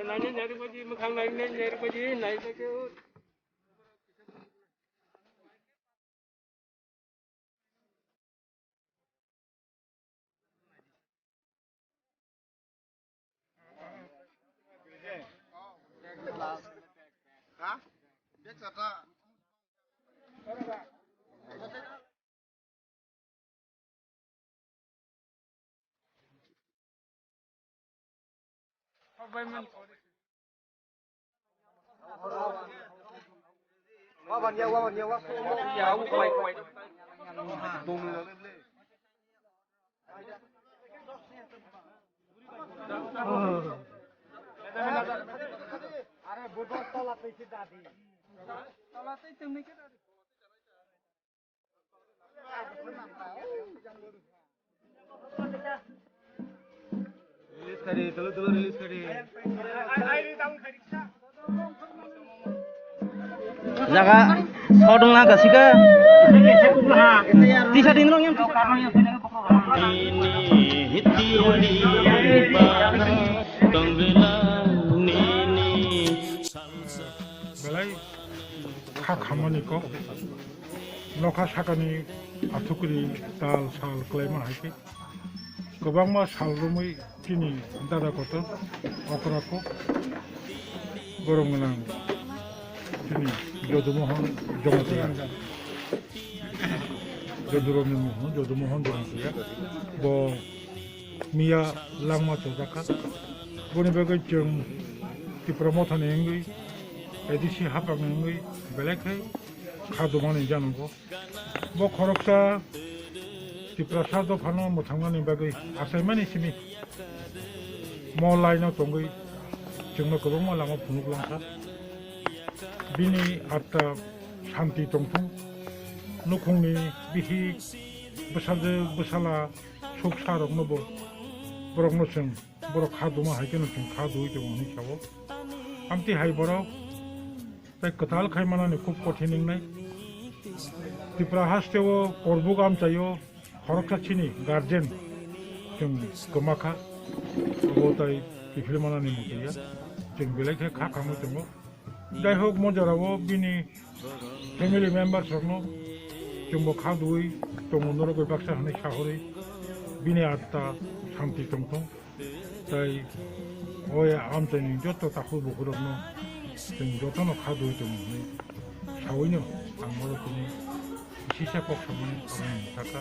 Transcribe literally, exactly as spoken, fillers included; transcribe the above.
Naini nari baji, mwkhang naini nari baji, nai baji. Release kari, tulu tulu release kari. Jaga sodong na kasika. Tisa din rong yang. Belai kha khamani kok. Nokha sakani athukri tal sal kwlaima hai khe kwbangma sal romwi chini dada kotor okra kok borom gwnang chini Jodumohon Jamatia, Joduromni Mohon Jodumohon Jamatia bo miya langma chojakha. Boni bagwi chwng Tipra Mothani wngwi A D C haphangni wngwi belai khe kha dumani janogo. Bo khoroksa Tiprasa dophano mwthangnani bagwi achaimani simi mo laino tongwi chwngno kwbangma lama phunuk langkha. Bini atta santi tongthung, nukhungni bihik, bwsajwk, bwsala, suk sarokno bo borokno chwng borok kha duma hai kheno chwng kha dui tongo hinwi sao. Amtwi hai borok tei kwtal khai manani khub kothin wngnai. Tripura hasteo Korbuk amchaio khoroksa chini guardian chwng kwma kha, abo tai kiphil manani muchungya. Chwng belai khe kha khamwi tongo. Jai hok, mo jorao bini family members rokno chwngbo kha dui tongo, norok bai baksa hwnwi sahorwi bini atta santi tongthong. Tai o amchaini joto takhuk bukhurokno chwng jotono kha dui tongo hwnwi sawino ang oro tini sisa kok samani ang sakha.